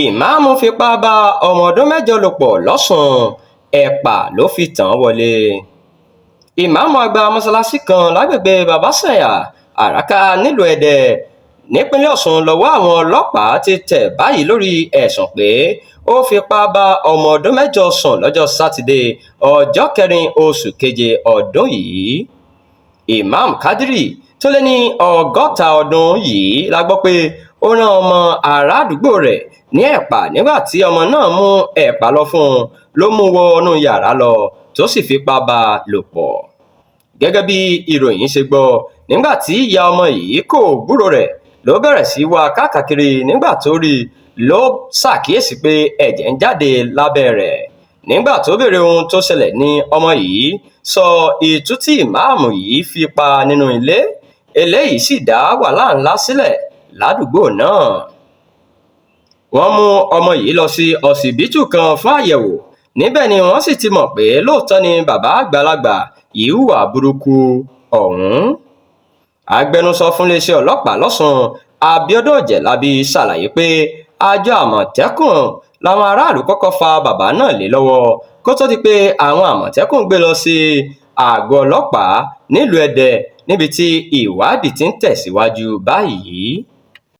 Ìmáàmù fipá bá ọmọ ọdún 8 lò pọ̀ lọ́sùn, ẹ̀pà ló fi tàn án wọlé. Ìmáàmù àgbà mọ́sálásí kan lágbègbè Babasanya, Àràkà nílùú Ẹdẹ nípínlẹ̀ Ọ̀ṣun lọ́wọ́ àwọn ọlọ́pàá ti tẹ̀ báyìí lórí ẹ̀sùn pé ó fipá bá ọmọ ọdún 8 sùn lọ́jọ́ Sátidé, ọjọ́ 4 oṣù keje ọdún yìí. Imam Kadiri tó lé ní 60 ọdún yìí la gbọ́ pé ó rán ọmọ ará àdúgbò rẹ̀ ní ẹ̀pà nígbà tí ọmọ náà mú ẹ̀pà lọ fún un ló mú wọnú yàrá lọ tó sì fipá bá a lò pọ̀. Gẹ́gẹ́ bí ìròyìn ṣe gbọ́, nígbà tí ìyá ọmọ yìí kò gbúròó rẹ̀ ló bẹ̀rẹ̀ sí í wá a káàkiri. Nígbà tó rí i ló ṣàkíyèsí pé ẹ̀jẹ̀ ń jáde lábẹ́ rẹ̀. Nígbà tó béèrè ohun tó ṣẹlẹ̀ ní ọmọ yìí sọ itú tí ìmáàmù yìí fi pa nínú ilé. Eléyìí sì dá wàhálà ńlá sílẹ̀ ládùúgbò náà. Wọ́n mú ọmọ yìí lọ sí ọsibítù kan fún àyẹ̀wò. Níbẹ̀ ni wọ́n sì ti mọ̀ pé lóòótọ́ ni bàbá àgbàlagbà yìí hùwà burúkú ọ̀hún. Agbẹnusọ fún iléeṣẹ́ ọlọ́pàá lọ́sùn, Abiodun Ọ̀jẹ̀lábí, ṣàlàyé pé àjọ Àmọ̀tẹ́kùn làwọn aráàlú kọ́kọ́ fa bàbá náà lé lọ́wọ́ kó tó di pé àwọn Àmọ̀tẹ́kùn gbé lọ sí àgọ́ ọlọ́pàá nílùú Ẹdẹ níbi tí ìwádìí ti ń tẹ̀síwájú báyìí.